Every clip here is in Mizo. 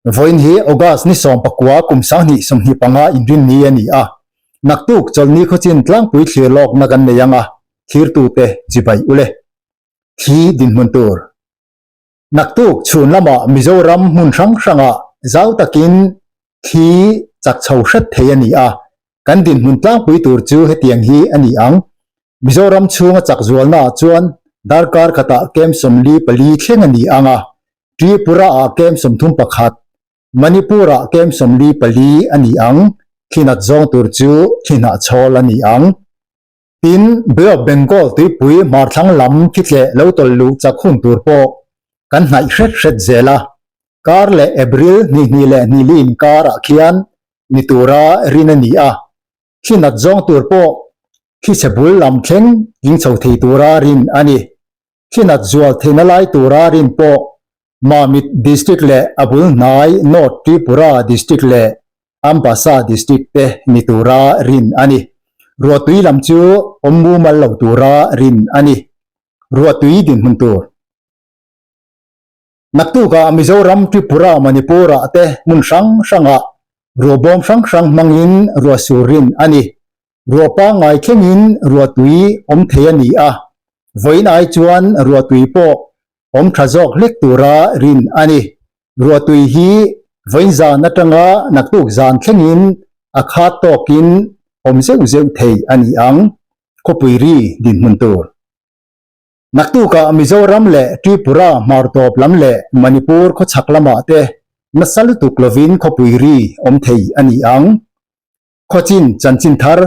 Vawiin hi August ni 19 kum 2025 inrinni a ni a. Naktuk chawlhni khawchin tlangpui thlir lawkna kan nei ang a, thlirtute chibai ule. Thli dinhmun tur. Naktuk chhun lamah Mizoram hmun hrang hrangah zau takin thli chak chho hret thei a ni a, kan dinhmun tlangpui tur chu hetiang hi a ni ang. Mizoram chhunga chak zualnaah chuan darkar khatah kem 44 thleng a ni ang a, Tripura-ah kem 31, Manipur-ah kem 44 a ni ang, thli nat zawng tur chu thli hnahchhawl a ni ang. Tin, Bay of Bengal tuipui hmarthlang lam thitleh lo tawlh luh chak hun tur pawh kan hnaih hret hret zel a, kar leh April hnih hnih leh hnih li inkarah khian ni tura rin a ni a, thli nat zawng tur pawh thli chhe bul lam thleng tling chho thei tura rin a ni. Thli nat zual theihna lai tura rin pawh Mamit District leh a bul hnai North Tripura District leh Ambassa District te ni tura rin a ni. Ruahtui lam chu awm mumal lo tura rin a ni. Ruahtui dinhmun tur. Naktukah Mizoram, Tripura, Manipur-ah te hmun hrang hrangah ruahbawm hrang hrang hmangin ruah sur rin a ni. Ruah pangngai thlengin ruahtui awm thei a ni a, vawiin ai chuan ruahtui pawh awm tha zawk hlek tura rin a ni. Ruahtui hi vawiin zan atanga naktuk zan thlengin a khat tawkin awm zeuh zeuh thei a ni ang, khawpui ri dinhmun tur. Naktukah Mizoram leh Tripura hmartawp lam leh Manipur khawchhak lamah te nasa lutuk lovin khawpui ri awm thei a ni ang. Khawchin chanchin thar.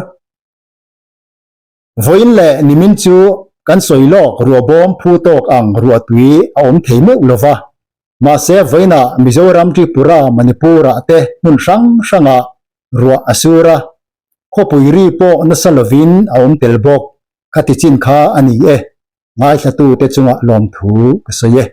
Vawiin leh nimin chu kan sawi lawk ruahbawm phu tawk ang ruahtui a awm thei meuh lo va. Mahse vawiinah Mizoram, Tripura, Manipur-ah te hmun hrang hrangah ruah a sur a. Khawpui ri pawh nasa lovin a awm tel bawk. Khati chin kha a ni e. Ngaithlatute chungah lawmthu ka sawi e.